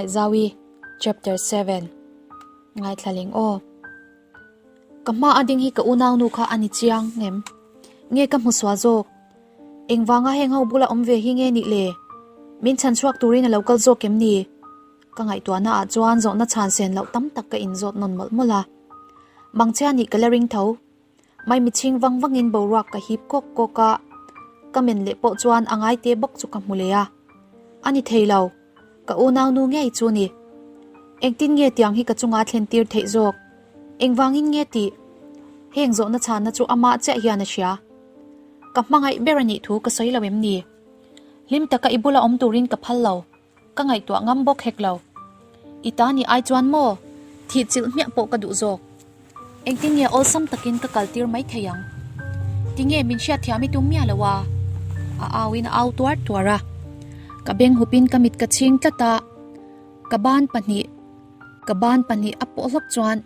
Hmangaihzaui Chapter 7 Ngaithla leng aw. Ka hma a ding hi ka unaunu kha a ni chiang ngem? Nge ka hmu sual zawk? Engvanga heng ho bula awm ve hi nge nih le? Min chhan chhuak turin a lo kal zawk em ni? Ka ngaihtuahna ah chuan zawhna chhan sen loh tam tak ka inzawt nawn mawlh mawlh a. Mangchhia nih ka la ring tho. Maimichhing vang vangin boruak ka hip kawk kawk a, ka men leh pawh chuan a ngaite bawk chu ka hmu leh a. A ni thei lo, ka unaunu ngei chu ni. Engtin nge tiang hi ka chunga thlen tir theih zawk? Engvangin nge tih? Heng zawhna chhanna chu amah chiah hian a hria. Ka hmangaih ber a nih thu ka sawi lo em ni? Hlim taka i bula awm turin ka phal lo. Ka ngaihtuah ngam bawk hek lo. I ta nih ai chuan maw? Thih chilh hmiah pawh ka duh zawk. Engtin nge awlsam takin ka kal tir mai thei ang? Tinge min hriatthiam i tum miah lo a? A auin a au tuar tuar a. Ka beng hupin ka mit ka chhing tlat a, ka ban pahnih ka ban pahnih a pawh hlawk chuan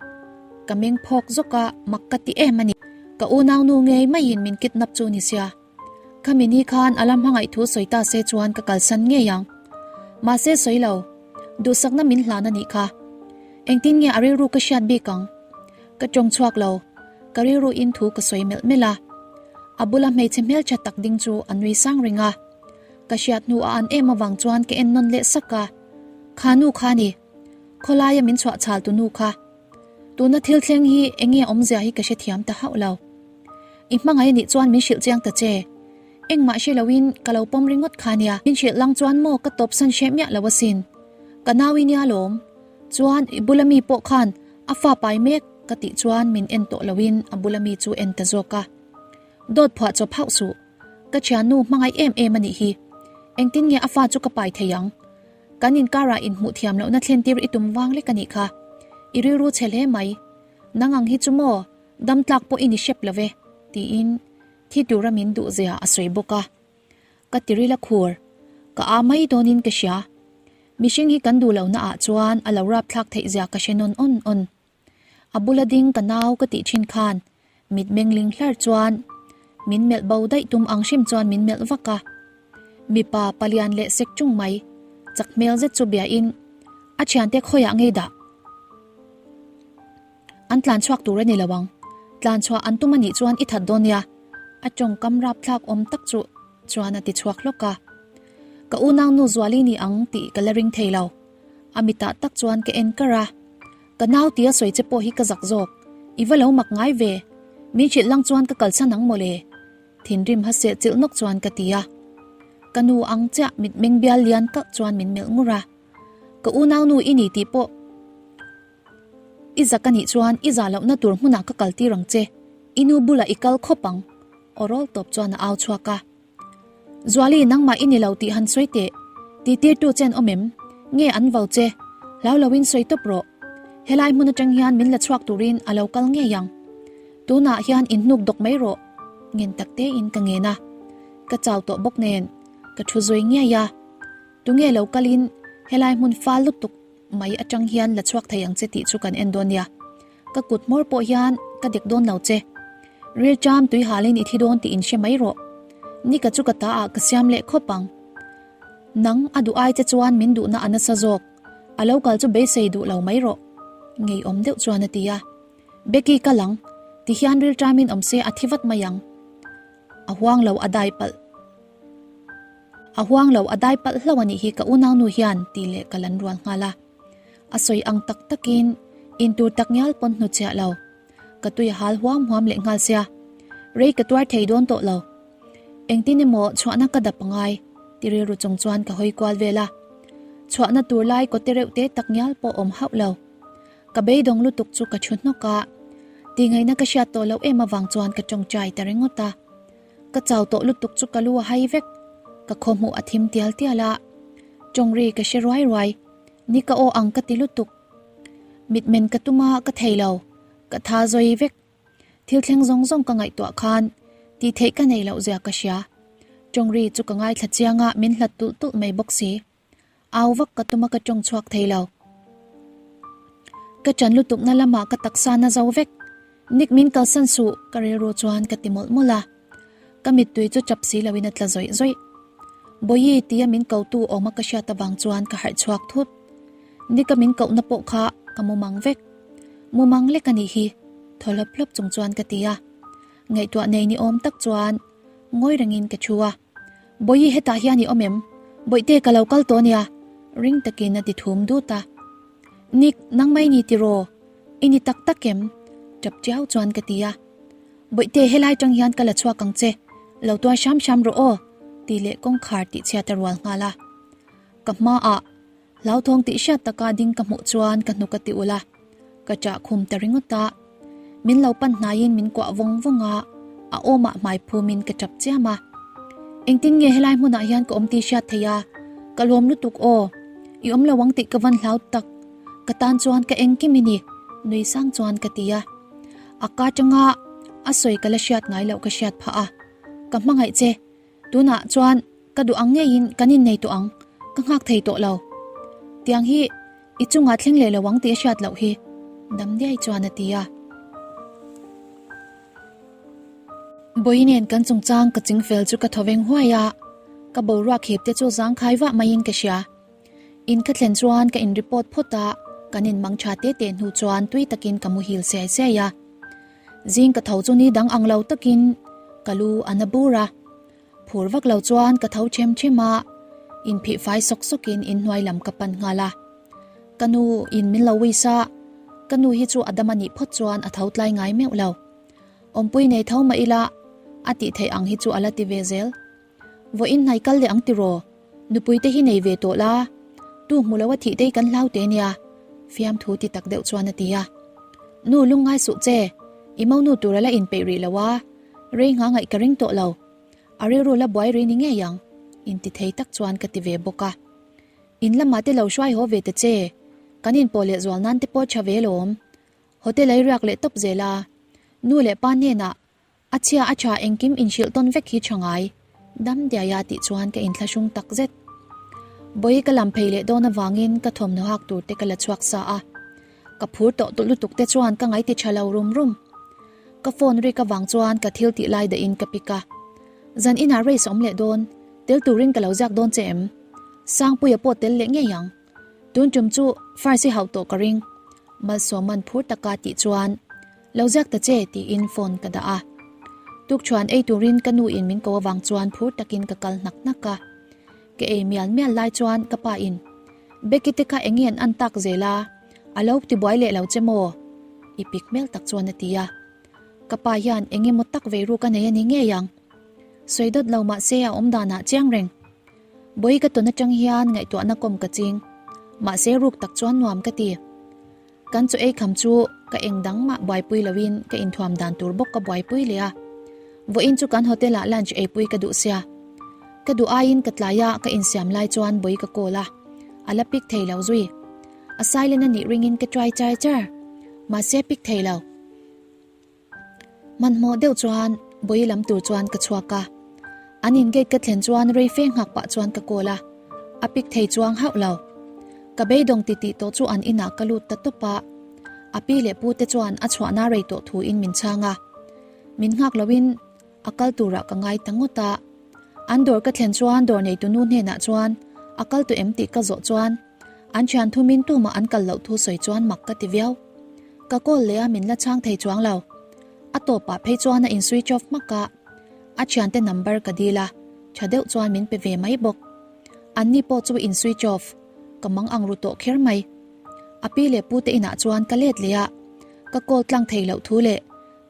ka meng phawk zawk a, mak ka ti em a ni. Ka unaunu ngei maiin min kidnap chu ni sia. Khami ni khan a la hmangaih thu sawi ta se chuan ka kalsan ngei ang. Mahse sawi lo, duhsakna min hlan a nih kha. Engtin nge a rilru ka hriat bik ang? Ka tawng chhuak lo, ka rilru in thu ka sawi melh melh a. A bula hmeichhe hmeltha tak ding chu a nui sang reng a. Ka hriat hnu a an em avang chuan ka en nawn leh sak a. Kha nu kha ni. Khawlaia min chhuah chhal tu nu kha. Tuna thil thleng hi enge awmzia hi ka hrethiam ta hauh lo. I hmangaih anih chuan min hrilh chiang ta che. Engmah hre loin ka lo pawm ringawt kha nia. Min hrilh lang chuan maw ka tawp san hreh miah lo asin. Ka nau i nia lawm. Chuan i bula mi pawh khan a fa pai mek ka tih chuan min en tawh loin a bula mi chu en ta zawk a. Dawt phuah chawp hauh suh. Ka thiannu hmangaih em em anih hi. Engtin nge a fa chu ka pai thei ang? Kan inkarah inhmuh thiam lohna thlen tir i tum vang lek anih kha. I rilru chhe hle mai. Nang ang hi chu maw Dam tlak pawh i ni hrep lo ve, tiin thi tura min duh zia a sawi bawk a. Ka tiril a khur, ka a mai dawnin ka hria. Mihring hi kan duh lohna ah chuan a lo rap thlak theih zia ka hre nawn awn awn. A bula ding ka nau ka tih thin khan mit mengling hlar chuan min melh bo daih tum ang hrim chuan min melh vak a. Mipa palian leh sek chung mai, chak hmel zet chu biain a thiante khawiah ngei dah. An tlan chhuak tur a ni lo ang. Tlan chhuah an tum a nih chuan i that dawn nia. A tawngkam rapthlak awm tak chu chuan a ti chhuak hlawk a. Ka unau nu Zuali ni ang tih ka la ring thei lo. A mitah tak chuan ka en kar a. Ka nau tia sawi che pawh hi ka zak zawk. I va lo mak ngai ve. Min hrilh lang chuan ka kalsan ang mawle. Thinrim ha seh chilh nawk chuan ka ti a. Ka nu ang chiah mitmeng bial lian kalh chuan min melh ngur a. Ka unau nu i ni tih pawh. I zak a nih chuan i zah lohna tur hmunah ka kal tir ang che, i nu bulah i kal khawp ang, aw rawl tawp chuan a au chhuak a. Zuali, nangmah i ni lo tih han sawi teh, tihtirtu chen awm em? Nge an vo che? Hlau loin sawi tawp rawh. Helai hmun atang hian min la chhuak turin a lo kal ngei ang. Tunah hian inhnuk dawk mai rawh, ngen tak tein ka ngen a. Ka chau tawh bawk nen, ka thu zui ngei a. Tunge lo kalin helai hmun fal lutuk mai atang hian la chhuak thei ang che tih chu kan en dawn nia. Ka kut hmawr pawh hian ka dek dawn lo che. Ril ṭam tui halin i thi dawn tih in hre mai rawh. Nika chu ka ta ah ka siam leh khawp ang. Nang a duh ai che chuan min duhna a nasa zawk. A lo kal chu beisei duh lo mai rawh. Ngeiawm deuh chuan a ti a. Becky kal ang. Ti hian ril ṭamin awm se a thi vat mai ang. A huang lo a dai palh. A huang lo a dai palh hlauh a nih hi ka unaunu hian tih leh ka lan rual nghal a. A sawi ang tak takin in tur tak ngial pawn hnu chiah lo. Ka tui a hal huam huam leh nghal sia. Rei ka tuar thei dawn tawh lo. Engtin emaw chhuahna ka dap angai ti rilru chung chuan ka hawi kual vel a. Chhuahna tur lai kawte reuh te tak ngial pawh awm hauh lo. Ka beidawng lutuk chu ka thu hnawk a. Tihngaihna ka hriat tawh loh em avang chuan ka tawngtai ta ringawt a. Ka chau tawh lutuk chu ka lu a hai vek. Ka khawhmuh a thim tial tial a. Tawngri ka hre ruai ruai. Ni ka aw ang ka ti lutuk. Mitmen ka tum a ka thei lo. Ka tha zawi vek. Thil thleng zawng zawng ka ngaihtuah khan tih theih ka nei loh zia ka hria. Tawngri chu ka ngaithla chiang a min hlat tulh tulh mai bawk si. Au vak ka tum a ka tawng chhuak thei lo. Ka ṭan lutukna lamah ka taksa na zo vek. Nick min kalsan suh ka rilru chuan ka ti mawlh mawlh a. Ka mittui chu chap si loin a tla zawih zawih. Bawihi tia min kotu awm a ka hriat avang chuan ka harh chhuak thut. Nika min kohna pawh kha ka mumang vek. Mumang lek a nih hi, thaw hlawp hlawp chung chuan ka ti a. Ngaihtuah nei ni awm tak chuan ngawi rengin ka thu a. Bawihi hetah hian i awm em? Bawihte ka lo kal tawh nia, ring takin a ti thum dut a. Nick, nang mai ni tiraw? I ni tak tak em? Tap tiau chuan ka ti a. Bawihte helai tang hian ka la chhuak ang che, lo tuai hram hram rawh aw, tih leh kawngkhar tihchhiat a rual nghal a. Ka hmaah hlauthawng tih hriat taka ding ka hmuh chuan ka hnuk a ti ulh a, ka ṭah khum ta ringawt a. Min lo pan hnaiin min kuah vawng vawng a, a awmah hmai phumin ka ṭap chiam a. Engtin nge helai hmunah hian ka awm tih hriat theih a, ka lawm lutuk aw, i awm lo ang tih ka van hlau tak, ka tan chuan ka engkim i ni, nui sang chuan ka ti a. A ka tanga a sawi ka la hriat ngai loh ka hriat phah a, ka hmangaih che, tunah chuan ka duh ang ngeiin kan innei tawh ang, ka nghak thei tawh lo. Tiang hi i chungah thleng leh lo ang tih a hriat loh hi, Damdiai chuan a ti a. Bawi nen kan chungchang ka chingfel chu ka thaw veng huai a, ka boruak hip te chu zangkhai vah maiin ka hria. In ka thlen chuan ka in report phawt a, kan in mang tha te te hnu chuan tui takin ka muhil siai siai a. Zing ka tho chu ni dang ang lo takin ka lu a na bur a. Phur vak lo chuan ka tho them them a, inphih fai sawk sawkin inhnuai lam ka pan nghal a. Ka nu in min lo wish a, ka nu hi chu a dam a nih phawt chuan a tho tlai ngai meuh lo. Awmpui nei tho mah ila a tih theih ang hi chu a la ti ve zel. Vawiin hnai kal leh ang tiraw? Nupui te hi nei ve tawh la, tu hmu lo a thih te hi kan hlau te nia, fiamthu ti tak deuh chuan a ti a. Nu lungngai suh che, i monu tur a la inpeih rih lo a, rei ngha ngaih ka ring tawh lo. A rilru la buai rih ni ngei ang, inti thei tak chuan ka ti ve bawk a. In lamah te lo hruai haw ve ta che, kan inpawh leh zual nan te pawh tha ve lawm. Hotel ei riak leh tawp zel a, nu leh pa hnenah A chhia a tha engkim inhrilh tawn vek hi tha ngai, dam diaia tih chuan ka inthlahrung tak zet. Bawi ka lam phei leh dawn avangin ka thawmhnaw hak tur te ka la chhuak sa a, ka phur tawh tawh lutuk te chuan ka ngaiti tha lo rum rum. Ka phone rik avang chuan ka thil tih lai dahin ka pick a, Zan inah race a awm leh dawn, tel turin ka lo ziak dawn che em? Sangpuia pawh tel leh ngei ang. Tun tum chu first i hauh tawh ka ring, Malsawman phur taka tih chuan Lo ziak ta che tiin phone ka dah a. Tukṭhuan ei turin ka nu in min ko avang chuan phur takin ka kal hnak hnak a. Ka ei mial mial lai chuan ka pa in Becky te kha enge an an tak zel a, a lo tibuai leh lo che maw? I pik hmel tak chuan a ti a. Ka pa hian enge maw tak vei ruk a nei a ni ngei ang. Sawi dawt lo mahse a awm danah chiang reng. Bawi ka tawn atang hian ngaihtuahna kawm ka ching. Mahse ruk tak chuan nuam ka ti. Kan chaw ei kham chu ka eng dang mah buaipui loin ka inthuam dan tur bawk ka buaipui leh a. Vawiin chu kan hotel ah lunch eipui ka duh sia. Ka duh aiin ka tlai a ka insiam lai chuan bawi ka call a, a la pick thei lo zui. A silent a nih ringin ka try char char. Mahse pick thei lo. Hmanhmawh deuh chuan bawi lam tur chuan ka chhuak a. An in gate ka thlen chuan rei fe nghak pah chuan ka call a, a pick thei chuang hauh lo. Ka beidawng ti tih tawh chu an inah ka lut ta tawp a. A pi leh pu te chuan a chhuahna rei tawh thu in min chhang a. Min nghak loin a kal turah ka ngai ta ngawt a. An dawr ka thlen chuan dawr neitu nu hnenah chuan a kal tu em tih ka zawh chuan an thian thumin tumah an kal loh thu sawi chuan mak ka ti viau. Ka call leh a min la chhang thei chuang lo. A tawpah phei chuan a in switch off hmak a, a thiante number ka dil a, tha deuh chuan min pe ve mai bawk. Anni pawh chu in switch off, ka mang ang ru tawh kher mai. A pi leh pu te inah chuan ka let leh a, ka call tlang thei loh thu leh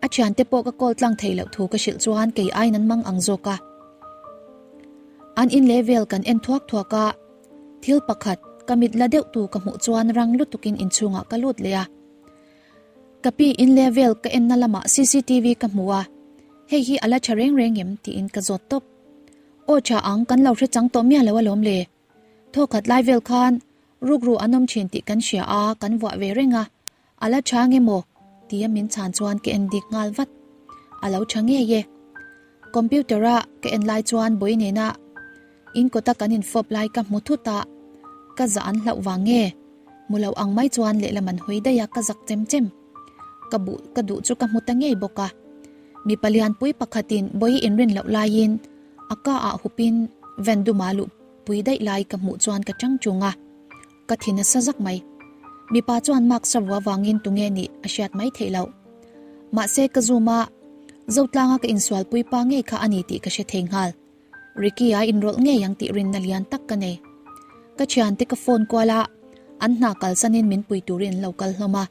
a thiante pawh ka call tlang thei loh thu ka hrilh chuan kei aiin an mang ang zawk a. An in leh vel kan en thuak thuak a. Thil pakhat, ka mit la deuh tu ka hmuh chuan rang lutukin inchhungah ka lut leh a. Ka pi in leh vel ka enna lamah cctv ka hmu a, hei hi a la tha reng reng em tiin ka zawt tawp. Aw tha ang, kan lo hre chang tawh miah lo alawm le. Thawkhat lai vel khan rukru an awm thin tih kan hria a, kan vuah ve reng a, a la tha nge maw? tia min chhan chuan ka en dik nghal vat. A lo tha ngei e. Computer a ka en lai chuan bawi nena in kawta kan infawp lai ka hmu thut a, ka zah an hlauh vang nge? Hmu lo ang mai chuan lehlam an hawi daih a ka zak chem chem. Ka buh ka duh chu ka hmu ta ngei bawk a. Mipa lianpui pakhatin bawi inrin loh laiin a ka ah hupin van duma luh pui daih lai ka hmuh chuan ka chang chung a. Ka thi nasa zak mai. Mipa chuan mask a vuah vangin tunge nih a hriat mai theih loh. Mahse ka zoom a, Zotlanga ka insualpui pa ngei kha a ni tih ka hre thei nghal. Ricky-a inrawlh ngei ang tih rinna lian tak ka nei. Ka thiante ka phone kual a, an hna kalsanin min pui turin an lo kal hlawm a.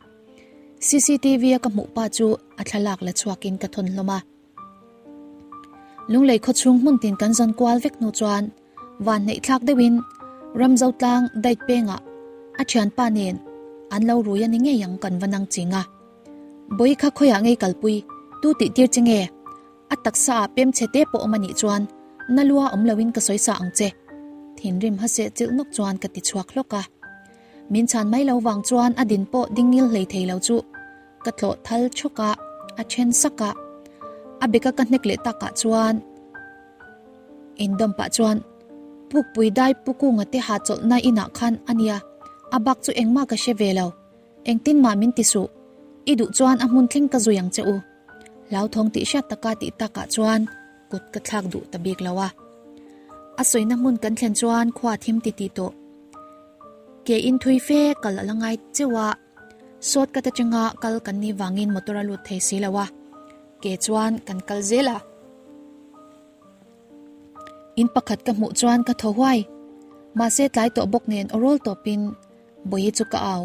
CCTV-a ka hmuh pa chu a thlalak la chhuakin ka thawn hlawm a. Lunglei khawchhung hmun tin kan zawn kual vek hnu chuan van hneih thlak deuhin Ramzotlang dait pengah a thianpa nen an lo rui a ni ngei ang kan va nang ching a. Bawi kha khawiah ngei kalpui tu tih tir che nge? A taksa ah pem chhe te pawh awm a nih chuan na lua awm loin ka sawi sa ang che. Thinrim hase chilh nawk chuan ka ti chhuak hlawk a. Min chhan mai lo vang chuan a din pawh ding ngil hlei thei lo chu ka tlawh thal chhawk a, a then sak a. A beka ka hnek leh takah chuan indawm pah chuan Pukpui dai Pu Kunga te hahchawlhna inah khan a nia, a bak chu engmah ka hre ve lo. Engtin mah min ti suh, i duh chuan a hmun thleng ka zui ang che u. Hlauthawng tih hriat taka tih takah chuan kut ka thlak duh ta bik lo a. A sawina hmun kan thlen chuan khua thim ti tih tawh. Ke in thui fe kal a la ngai cheu a, sawt ka ta changa kal kan nih vangin motor a lut thei si lo a, ke chuan kan kal zel a. In pakhat ka hmuh chuan ka thaw huai. Mahse tlai tawh bawk nen aw rawl tawpin Bawihi chu ka au.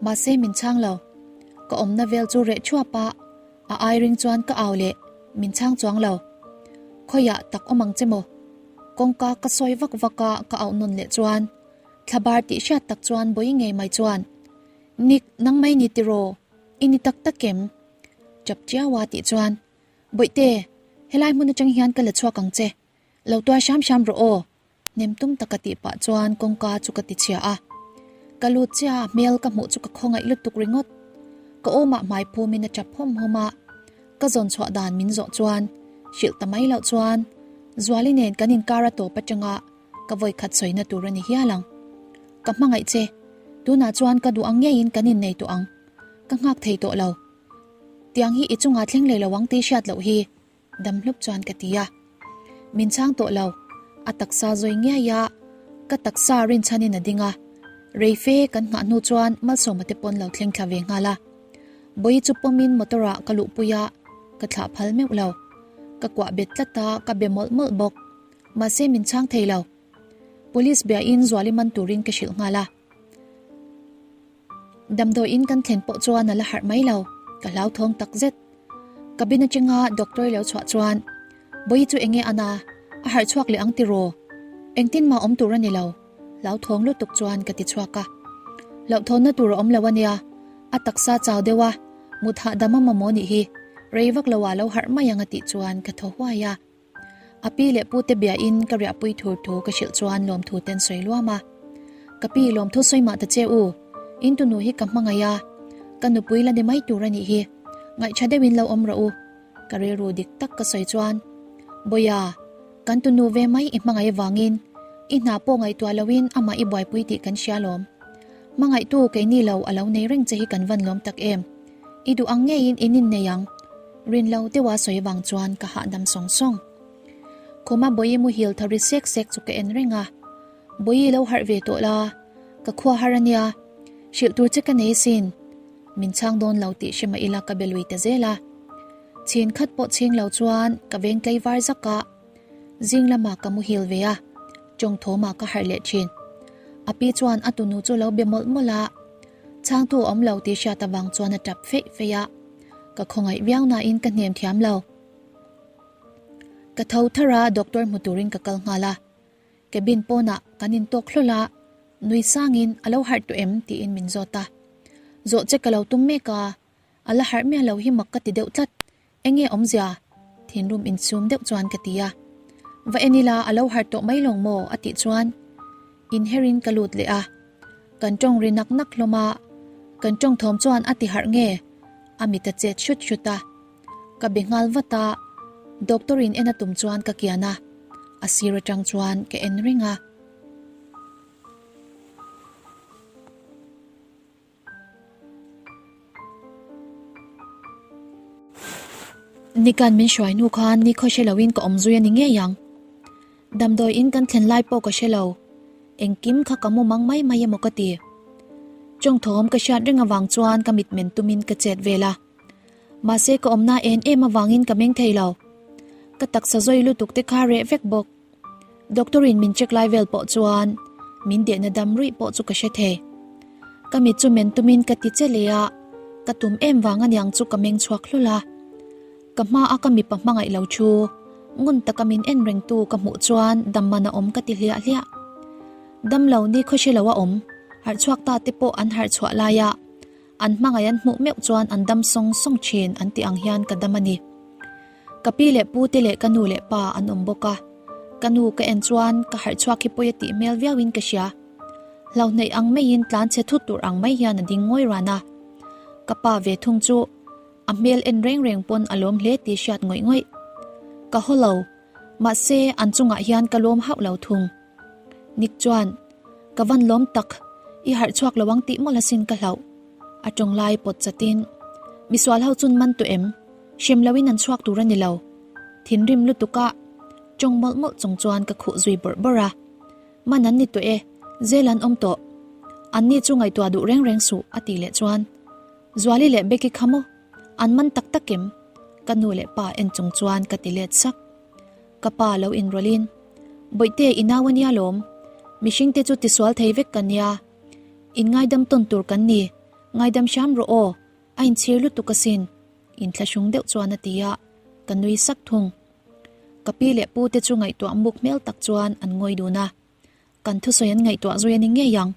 Mahse min chhang lo. Ka awmna vel chu reh thuap a, a ai ring chuan ka au leh min chhang chuang lo. Khawiah tak awm ang che maw? Kawngka ka sawi vak vak a ka auh nawn leh chuan thlabar tih hriat tak chuan Bawihi ngei mai chuan Nick nang mai ni tiraw? I ni tak tak em? Chap chiau a tih chuan Bawihte, helai hmun atang hian ka la chhuak ang che. Lo tuar hram hram rawh aw. Hnem tum taka tih pah chuan kawngka chu ka ti chhia a. Ka lut chiah a hmel ka hmuh chu ka khawngaih lutuk ringawt. Ka awmah hmai phumin a tap hawm hawm a. Ka zawn chhuah dan min zawh chuan hrilh ta mai loh chuan Zuali nen kan inkar a tawp atanga ka vawikhat sawina tur a ni hial ang. Ka hmangaih che. Tunah chuan ka duh ang ngeiin kan innei tawh ang. Ka nghak thei tawh lo. Tiang hi i chungah thleng leh lo ang tih hriat loh hi dam hlup chuan ka ti a. Min chhang tawh lo, a taksa zawi ngiai a, ka taksa rinchhanin a ding a. Rei fe kan nghah hnu chuan Malsawma te pawn lo thleng thla ve nghal a. Bawihi chu pawmin motor ah ka luhpui a, ka thlah phal meuh lo. Ka kuah bet tlat a, ka be mawlh mawlh bawk. Mahse min chhang thei lo. Police biain Zuali man turin ka hrilh nghal a. Damdawiin kan thlen pawh chuan a la harh mai lo, ka hlauthawng tak zet. Cabin atanga doctor lo chhuah chuan, Bawihi chu enge a na, a harh chhuak leh ang tiraw? Engtin mah awm tur a ni lo, hlauthawng lutuk chuan ka ti chhuak a. Hlauhthawnna tur a awm lo a nia, a taksa chau deuh a, mut hahdam a mamawh nih hi, rei vak lo ah lo harh mai ang a tih chuan ka thaw huai a. A pi leh pute biain ka riahpui thur thu ka hrilh chuan lawmthu ten sawi luam a. Ka pi lawmthu sawi mah ta che u, in tunu hi ka hmangaih a, ka nupui la ni mai tur a nih hi, ngaihṭha deuhin lo awm rawh u, ka rilru dik tak ka sawi chuan, Bawiha, kan tunu ve mai i hmangaih avangin i hna pawh ngaihtuah loin amah i buaipui tih kan hria lawm. Hmangaihtu keini lo a lo nei reng che hi kan van lawm tak em. I duh ang ngeiin in innei ang. Rin lo deuha sawi avang chuan ka hahdam sawng sawng. Khuma Bawihi muhil tho ri sek sek chu ka en reng a. Bawihi lo harh ve tawh la, ka khua har a nia. Hrilh tur che ka nei sin. Min chhang dawn lo tih hre mah ila ka be lui ta zel a. Chhin khat pawh chhing lo chuan ka veng tlei var zak a. Zing lamah ka muhil ve a, tawng thawmah ka harh leh thin. A pi chuan a tunu chu lo be mawlh mawlh a. Chhangtu a awm lo tih hriat avang chuan a tap feih feih a, ka khawngaih viau nain ka hnem thiam lo. Ka tho thar a, doctor hmu turin ka kal nghal a. Cabin pawnah kan intawk hlawl a, nui sangin a lo harh tawh em tiin min zawt a. Zawh che ka lo tum mek a, a la harh miah lo hi mak ka ti deuh tlat, enge awmzia? Thinrim insum deuh chuan ka ti a. Va en ila a lo harh tawh mai lawng maw? a tih chuan inherin ka lut leh a. Kan tawng ri nak nak hlawm a, kan tawng thawm chuan a ti harh nge? A mit a chet hrut hrut a. Ka be nghal vat a, doctor in en a tum chuan ka kian a, a sir atang chuan ka en reng a. Nikan min hruai hnu khan ni khaw hre loin ka awm zui a ni ngei ang. Damdawi in kan thlen lai pawh ka hre lo. Engkim kha ka mu mang mai mai emaw ka ti. Tawng thawm ka hriat reng avang chuan ka mitmen tumin ka chet vel a. Mahse ka awmna en em avangin ka meng thei lo. Ka taksa zawi lutuk te kha reh vek bawk. Doctor in min check lai vel pawh chuan min dehna dam ruih pawh chu ka hre thei. Ka mit chu men tumin ka ti che leh a, ka tum em vang aniang chu ka meng chhuak hlul a. Ka hma a ka mipa hmangaih lo thu, ngun taka min en reng tu ka hmuh chuan dam man a awm ka ti hliah hliah. Dam lo ni khawhre lo a awm, harh chhuak ta te pawh an harh chhuah lai a, an hmangaih an hmuh meuh chuan an dam sawng sawng thin an tih ang hian ka dam a ni. Ka pi leh pu te leh ka nu leh pa an awm bawk a, ka nu ka en chuan ka harh chhuak hi pawi a tih hmel viau in ka hria. Hlauhneih ang maiin tlan chhe thut tur ang mai hian a ding ngawi ran a. Ka pa ve thung chu a hmel en reng reng pawn a lawm hle tih hriat ngawih ngawih. Ka haw lo, mahse an chungah hian ka lawm hauh lo thung. Nick chuan, Ka van lawm tak, i harh chhuak lo ang tih mawlh asin ka hlauh. A tawng lai pawt chatin, Misual ho chun man tawh em? Hrem loin an chhuak tur a ni lo. Thinrim lutuka tawng mawlh mawlh chung chuan ka khuh zui bawrh bawrh a. Man an ni tawh e, zel an awm tawh. Anni chu ngaihtuah duh reng reng suh a tih leh chuan, Zuali leh Becky kha maw? An man tak tak em? Ka nu leh pa en chung chuan ka ti let sak. Ka pa lo inrawlhin, Bawihte i nau a nia lawm, mihringte chu tisual thei vek ka nia, in ngaidam tawn tur kan ni, ngaidam hram rawh aw, a inchhir lutuk asin, inthlahrung deuh chuan a ti a, ka nui sak thung. Ka pi leh pu te chu ngaihtuah muk hmel tak chuan an ngawi dun a, kan thusawi an ngaihtuah zui a ni ngei ang.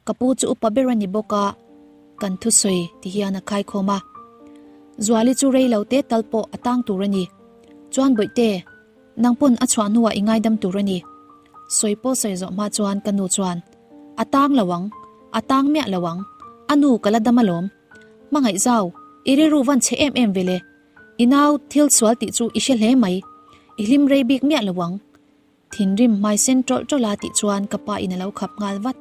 Ka pu chu upa ber a ni bawk a, kan thusawi ti hian a khaikhawm a. Zuali chu rei lo te tal pawh a tang tur a ni. Chuan Bawihte, nang pawn a chhuah hnuah i ngaidam tur a ni. Sawi pawh sawi zawh hma chuan ka nu chuan, A tang lo ang, a tang miah lo ang, a nu ka la dam alawm. Hmangaih zau, i rilru van chhe em em vele. I nau thil sual tih chu i hre hle mai, i hlim rei bik miah lo ang. Thinrim hmai sen tawlh tawlh a tih chuan ka pa in a lo khap nghal vat.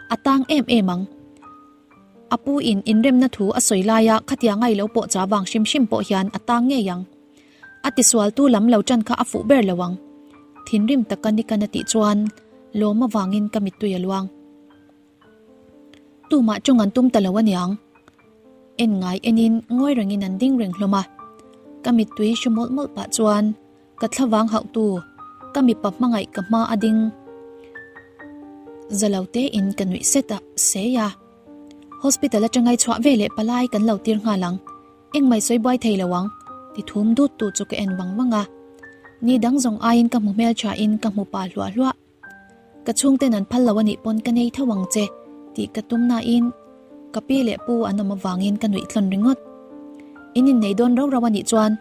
A tang em em ang. A pu in inremna thu a sawi laia khatiang a i lo pawh cha vang hrim hrim pawh hian a tang ngei ang. A tisualtu lam lo tan kha a fuh ber lo ang. Thinrim taka Nikan a tih chuan lawm avangin ka mittui a luang. Tumah tawng an tum ta lo aniang. En ngai enin ngawi rengin an ding reng hlawm a. Ka mittui hru mawlh mawlh pah chuan ka thlavang hauhtu ka mipa hmangaih ka hma a ding za lo tein ka nuih set a sei a. Hospital atanga i chhuah ve leh palai kan lo tir nghal ang. Engmah i sawi buai thei lo ang ti thum dut tu chu ka en vang vang a. Ni dang zawng aiin ka hmu hmeltha in ka hmu pa hluah hluah. Ka chhungten an phal lo a nih pawn ka nei tho ang che tih ka tum nain ka pi leh pu an awm avangin ka nuih tlawn ringawt. In innei dawn rau rau a nih chuan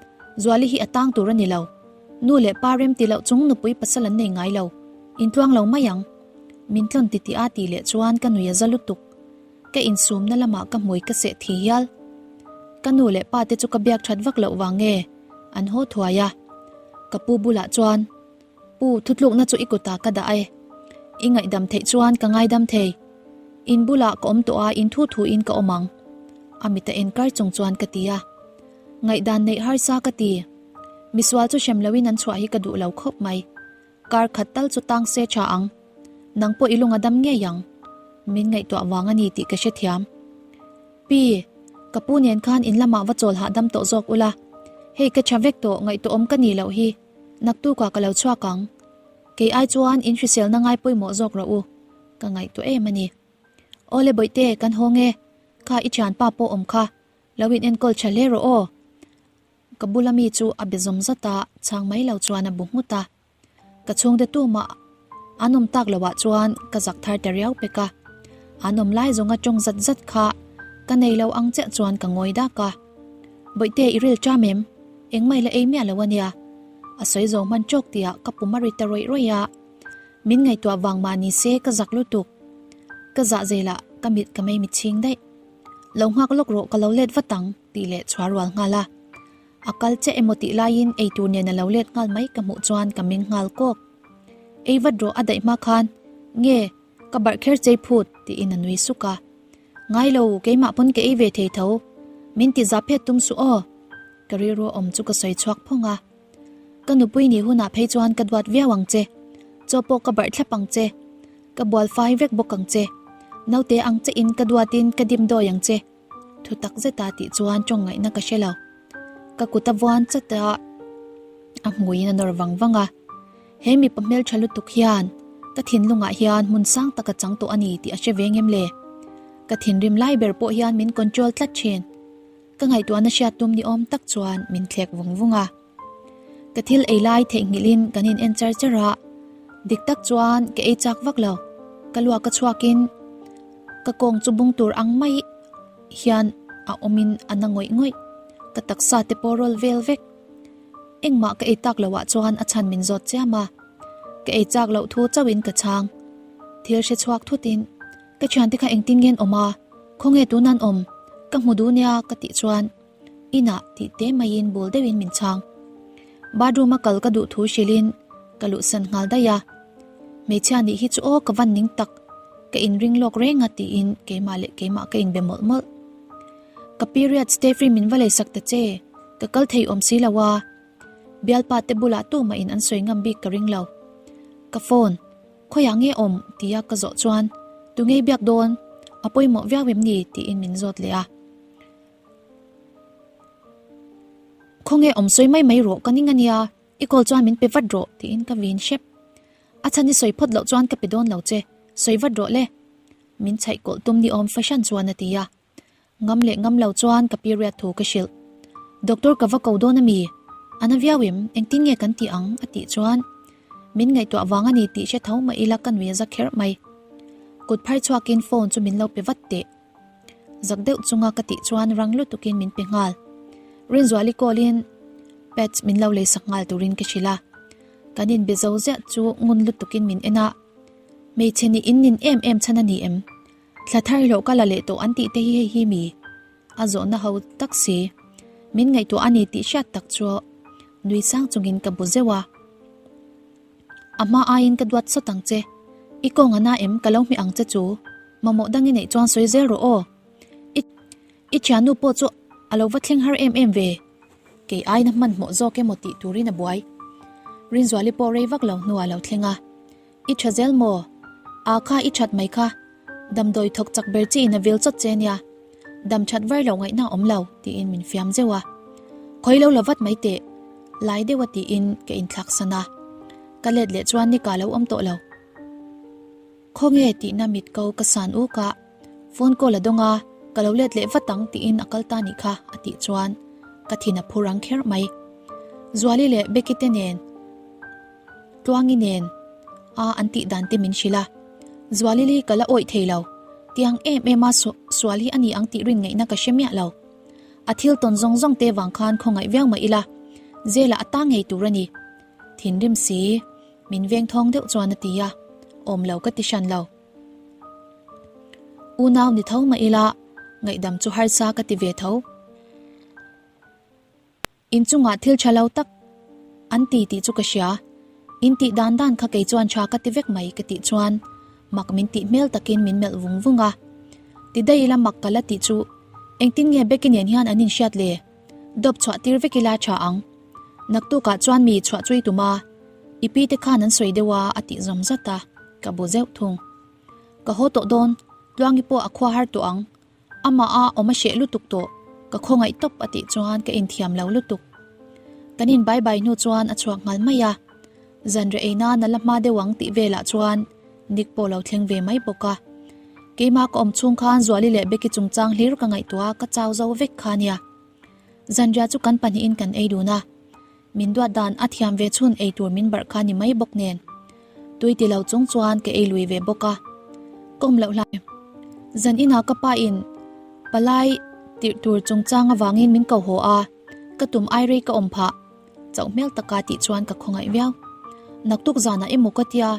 Zuali hi a tang tur a ni lo. Nu leh pa rem ti loh chung nupui pasal an nei ngai lo. In tluang lo mai ang. Min tlawn ti tih a tih leh chuan ka nui a za lutuk. Ka insumna lamah ka hmui ka seh thi hial. Ka nu leh pa te chu ka biak that vak loh vang nge an haw thuai a. Ka pu bulah chuan. Pu, thutlukna chu i kutah ka dah e. I ngaihdam theih chuan ka ngaidam thei. In bulah ka awm tawh a, in thu thuin ka awm ang. A mit a enkar chung chuan ka ti a. Ngaihdan neih harsa ka ti. Misual chu hrem loin an chhuah hi ka duh lo khawp mai. Kar khat tal chu tang se tha ang. Nang pawh i lung a dam ngei ang. Min ngaihtuah vang a ni tih ka hrethiam. Pi, ka pu nen khan in lamah va chawl hahdam tawh zawk ula. Hei ka tha vek tawh ngaihtuahawm ka nih loh hi. Naktukah ka lo chhuak ang. Kei ai chuan in hriselna ngai pawimawh zawk rawh u. Ka ngaihtuah em a ni. Awle Bawihte, kan haw nge? Kha i thianpa pawh awm kha. Lo in enkawl tha hle rawh aw. Ka bula mi chu a be zawm zat a, chhang mai lo chuan a bu nghut a. Ka chhungte tumah an awm tak loh ah chuan ka zak thar ta riau pek a. An awm lai zawnga tawng zat zat kha ka nei lo ang chiah chuan ka ngawi dak a. Bawihte i ril ṭam em? Engmah i la ei miah lo a nia. A sawi zo hman ṭawk tihah ka pum a ri ta rawih rawih a. Min ngaihtuah vang mah ni se ka zak lutuk. Ka zah zelah ka mit ka mei mitchhing daih. Lo nghak lawk rawh ka lo let vat ang tih leh chhuah rual nghal a. A kal chiah emaw tih laiin eitur nen a lo let nghal mai ka hmuh chuan ka meng nghal kawk. Ei vat rawh a daih hma khan nge ka barh kher chei phut tiin a nui suk a. Ngai lo, keimah pawn ka ei ve thei tho. Min ti za phet tum suh aw. Ka rilru awm chu ka sawi chhuak phawng a. Ka nupui nih hunah phei chuan ka duat viau ang che. Chaw pawh ka barh thlap ang che. Ka bual fai vek bawk ang che. Naute ang che in ka duatin ka dim dawi ang che. Thu tak zeta tih chuan tawng ngaihna ka hre lo. Ka kut a vuan chat a, a hmuiin a nawr vang vang a. He mipa hmeltha lutuk hian ka thinlungah hian hmun sang tak a chang tawh a ni tih a hre ve ngem le? Ka thinrim lai ber pawh hian min control tlat thin. Ka ngaihtuahna hriat tum ni awm tak chuan min thlek vung vung a. Ka thil ei lai theihnghilhin kan in en char char a, dik tak chuan ka ei chak vak lo. Ka luak a chhuakin ka kawng chu bung tur ang mai hian a awmin a na ngawih ngawih. Ka taksa te pawh rawl vel vek. Engmah ka ei tak loh ah chuan a chhan min zawt chiam a, ka ei chak loh thu chauhin ka chhang. Thil hre chhuak thutin ka thiante kha engtin nge an awm a, khawnge tun an awm, ka hmu duh nia ka tih chuan inah tih te maiin bul deuhin min chhang. Bathroom a kal ka duh thu hrilhin ka luhsan nghal daih a, hmeichhia nih hi chu aw ka van ning tak, ka inring lawk reng a tiin keimah leh keimah ka inbe mawlh mawlh. Ka period stay free min va leisak ta che, ka kal thei awm si lo a, bialpa te bulah tumah in an sawi ngam bik ka ring lo. Ka phone, khawiah nge awm tia ka zawh chuan tunge biak dawn, a pawimawh viau em ni tiin min zawt leh a. Khawnge awm sawi mai mai rawh ka ning ania, i call chuan min pe vat rawh tiin ka vin hrep. A chhan i sawi phawt loh chuan ka pe dawn lo che, sawi vat rawh le. Min chhaih kawlh tum ni awm fahran chuan a ti a. Ngam leh ngam lo chuan ka period thu ka hrilh. Doctor ka va ko dawn a mi? A na viau em? Engtin nge kan tih ang? A tih chuan min ngaihtuah vang a ni tih hre tho mah ila ka nui a za kher mai. Kut phar chhuakin phone chu min lo pe vat teh. Zak deuh chunga ka tih chuan rang lutukin min pe nghal. Rinzuali call in pads min lo leisak nghal turin ka hrilh a. Kan inbe zo ziah chu ngun lutukin min en a. Hmeichhe nih in nin em em chhan a ni em? Thla thar hlawh ka la leh tawh an tih te hi hei hi mi? A zawhna ho tak si. Min ngaihtuah a ni tih hriat tak chu nui sang chungin ka bu zeuh a. A hma aiin ka duat sawt ang che. I kawng a na em ka lo hmeh ang che chu. Mamawh dang i neih chuan sawi zel rawh aw. I i thiannu pawh chu a lo va thleng har em em ve. Kei aina hmanhmawh zawk emaw tih turin a buai. Rinzuali pawh rei vak lo hnuah a lo thleng a. I tha zel maw? Aa kha i that mai kha. Damdawi thawk chak ber chi in a vil chawt che nia. Dam that var loh ngaihna a awm lo, tiin min fiam zeuh a. Khawi lo la vat mai teh, lai deuh a tiin ka inthlak san a. Ka let leh chuan nika lo awm tawh lo. Khawnge tihna mit ko ka san uk a, phone call a dawng a, ka lo let leh vat ang tiin a kal ta nih kha a tih chuan ka thin a phur ang kher mai. Zuali leh Becky te nen Tluangi nen a an tih dan te min hrilh a, Zualili ka la awih thei lo, tiang em em a sual hi a ni ang tih rin ngaihna ka hre miah lo. A thil tawn zawng zawng te vang khan khawngaih viau mah ila, Zela a ta ngei tur a ni. Thinrim si, min veng thawng deuh chuan a ti a, awm lo ka ti hran lo. Unau ni tho mah ila, ngaihdam chu harsa ka ti ve tho. In chungah thil tha lo tak an ti tih chu ka hria. In tih dan dan kha kei chuan tha ka ti vek mai ka tih chuan mak min tih hmel takin min melh vung vung a. Ti daih ila mak ka la tih chu engtin nge Becky nen hian an inhriat le? Dawp chhuah tir vek ila tha ang. Naktukah chuan mi chhuah chui tum a, i pi te khan an sawi deuh a a tih zawm zat a, ka bu zeuh thung. Ka haw tawh dawn, Tluangi pawh a khua har tawh ang. Amah a awm a hreh lutuk tawh, ka khawngaih tawp a tih chuan ka inthiam lo lutuk. Kan in bai bai hnu chuan a chhuak nghal mai a, zanriah ei nan a la hma deuh ang tih velah chuan Nick pawh lo thleng ve mai bawk a. Keimah ka awm chhung khan Zuali leh Becky chungchang hlir ka ngaihtuah a, ka chau zo vek kha nia. Zanriah chu kan pahnihin kan ei dun a, min duat dan a thiam ve chhun ei tur min barh kha ni mai bawk nen. Tui ti lo chung chuan ka ei lui ve bawk a, ka awm loh hlai. Zan inah ka pa in palai tirh tur chungchang avangin min ko haw a, ka tum ai rei ka awm phah. Chauh hmel taka tih chuan ka khawngaih viau. Naktuk zanah emaw ka tia,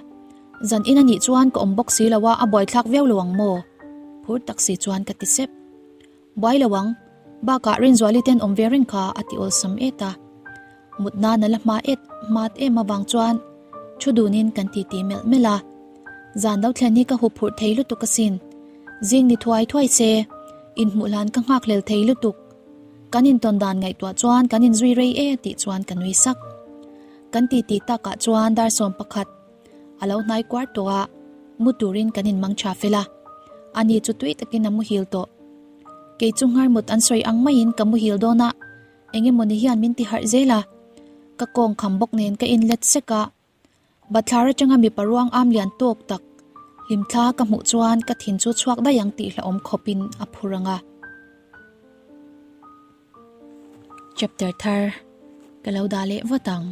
zan in anih chuan ka awm bawk si lo a, a buaithlak viau lo ang maw? Phur tak si chuan ka ti sep. Buai lo ang, bakah Rinzuali ten awm ve reng kha a ti awlsam et a. Mut nan a la hma et hmat em avang chuan thu dunin kan titi melh melh a. Zan lo thlen hi ka hup phurh thei lutuk asin. Zing ni thuai thuai se, inhmuh hlan ka nghak hlel thei lutuk. Kan intawn dan ngaihtuah chuan kan inzui rei e tih chuan ka nui sak. Kan titi takah chuan dar 11 a lo hnai kuar tawh a, mu turin kan inmang tha fel a. Ani chu tui takin a muhil tawh. Kei chu nghar mut an sawi ang maiin ka muhil dawn a, eng emawni hian min ti harh zel a. Ka kawng kham bawk nen ka inlet sek a. Bathlar atanga mipa ruang am lian tawk tak hlimthla ka hmuh chuan ka thin chu chhuak daih ang tih hlauhawm khawpin a phur ang a. Chapter thar ka lo dah leh vat ang.